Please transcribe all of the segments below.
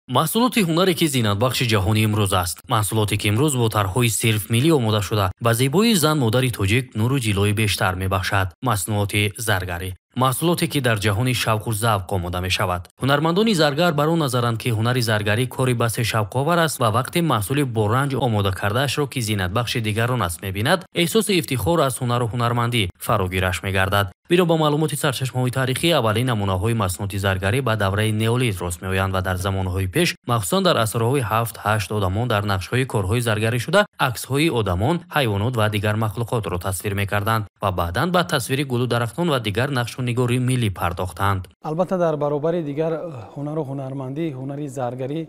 Маҳсулоти ҳунаре, ки зинатбахши ҷаҳони имрӯз аст. Маҳсулоте, ки имрӯз бо тарҳҳои сирф миллӣ омода шуда, ба зебоии зан модари тоҷик нуру ҷилои бештар мебахшад. Маснуоти заргарӣ. Маҳсулоте, ки дар ҷаҳони шавқу завқ омода мешавад. Ҳунармандони заргар бар он назаранд, ки ҳунари заргарӣ кори басе шавқовар аст ва вақте маҳсули бо ранҷ омода кардаашро, ки зинатбахши дигарон аст, мебинад, эҳсоси ифтихор аз ҳунару ҳунармандӣ фарогираш мегардад. Бино ба маълумоти сарчашмаҳои таърихӣ, аввалин намунаҳои маснуоти заргарӣ ба давраи неолит рост меоянд ва дар замонҳои пеш, махсусан дар асрҳои 7-8, одамон дар нақшҳои корҳои заргарӣ шуда аксҳои одамон, ҳайвонот ва дигар махлуқотро тасвир мекарданд ва баъдан ба тасвири гулу дарахтон ва дигар нақшу нигори миллӣ пардохтанд. Албатта, дар баробари дигар ҳунару ҳунармандӣ, ҳунари заргарӣ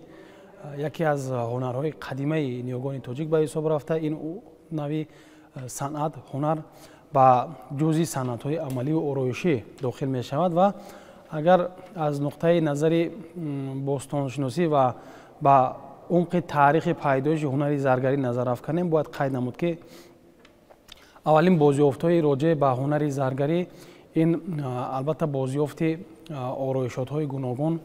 яке аз ҳунарҳои қадимаи ниёгони тоҷик ба ҳисоб рафта, ин нави санъат, ҳунар ба ҷузъи санъатҳои амалию ороишӣ дохил мешавад. Ва агар аз нуқтаи назари бостоншиносӣ ва ба умқи таърихи пайдоиши ҳунари заргарӣ назар афканем, бояд қайд намуд, ки аввалин бозёфтҳои роҷеъ ба ҳунари заргарӣ ин албатта бозёфти ороишотҳои гуногун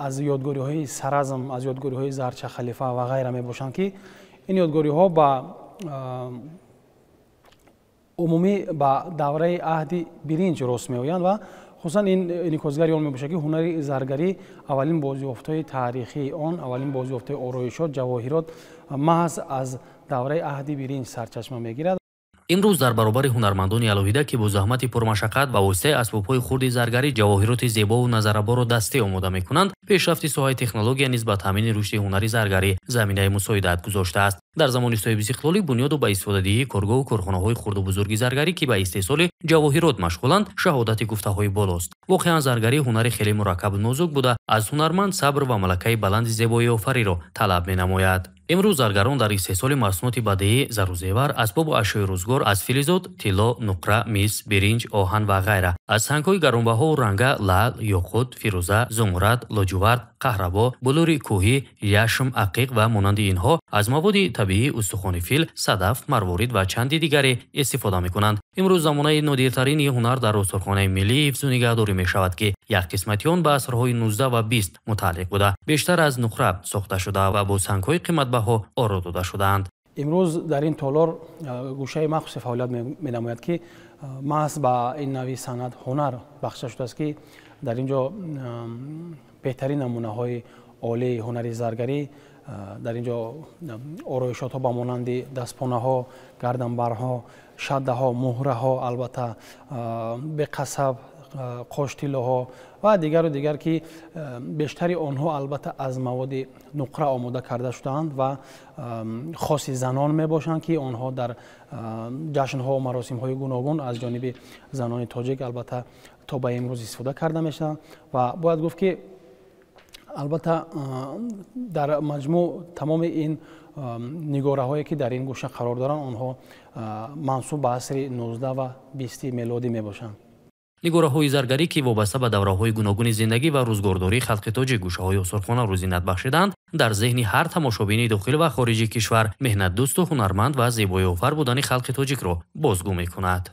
аз ёдгориҳои Саразм, аз ёдгориҳои Зарча Халифа ва ғайра мебошанд, ки ин ёдгориҳо ба умумӣ ба давраи аҳди биринҷ рост меоянд. Ва хусусан ин инъикосгари он мебошад, ки ҳунари заргарӣ аввалин бозёфтҳои таърихии он, аввалин бозёфтҳои ороишот, ҷавоҳирот маҳз аз давраи аҳди биринҷ сарчашма мегирад. Имрӯз дар баробари ҳунармандони алоҳида, ки бо заҳмати пурмашаққат ба воситаи асбобҳои хурди заргарӣ ҷавоҳироти зебову назарраборо дастӣ омода мекунанд, пешрафти соҳаи технология низ ба таъмини рушди ҳунари заргарӣ заминаи мусоидат гузоштааст. Дар замони соҳибистиқлолӣ бунёду ба истифодадиҳии коргоҳу корхонаҳои хурду бузурги заргарӣ, ки ба истеҳсоли ҷавоҳирот машғуланд, шаҳодати гуфтаҳои болост. Воқеан, заргарӣ ҳунари хеле мураккабу нозук буда, аз ҳунарманд сабр ва малакаи баланди зебоиофариро талаб менамояд. Имрӯз заргарон дар истеҳсоли маҳсулоти бадеӣ, зару зевар, асбобу ашёи рӯзгор аз филизот, тилло, нуқра, мис, биринҷ, оҳан ва ғайра, аз сангҳои гаронбаҳову ранга, лаъл, ёқут, фирӯза, зумурад, лоҷувард, қаҳрабо, булури кӯҳӣ, яшм, ақиқ ва монанди инҳо, аз маводи табиӣ, устухони фил, садаф, марворид ва чанди дигаре истифода мекунанд. Имрӯз замонаи нодиртарини ҳунар дар осорхонаи миллӣ ҳифзу нигаҳдорӣ мешавад, ки як қисмати он ба асрҳои 19 ва 20 мутааллиқ буда, бештар аз нуқра сохта шуда ва бо сангҳои қиматбаҳо оро дода шудаанд. Имрӯз дар ин толор гӯшаи махсуси фаъолият менамояд, ки маҳз ба ин нави санъат, ҳунар бахшида шудааст, ки дар ин ҷо беҳтарин намунаҳои олии ҳунари заргарӣ, дар ин ҷо ороишотҳо ба монанди дастпонаҳо, гарданбарҳо, шаддаҳо, муҳраҳо, албатта беқасаб, қоштиллоҳо ва дигару дигар, ки бештари онҳо албатта аз маводи нуқра омода карда шудаанд ва хоси занон мебошанд, ки онҳо дар ҷашнҳо, маросимҳои гуногун аз ҷониби занони тоҷик албатта то ба имрӯз истифода карда мешаванд. Ва бояд гуфт, ки албатта дар маҷмӯъ тамоми ин нигораҳое, ки дар ин гӯша қарор доранд, онҳо мансуб ба асри 19 ва 20-и мелодӣ мебошанд. Нигораҳои заргарӣ, ки вобаста ба давраҳои гуногуни зиндагӣ ва рӯзгордории халқи тоҷик гӯшаҳои осорхонаро зинат бахшидаанд, дар зеҳни ҳар тамошобини дохил ва хориҷи кишвар меҳнатдӯсту ҳунарманд ва зебоиофар будани халқи тоҷикро бозгӯ мекунад.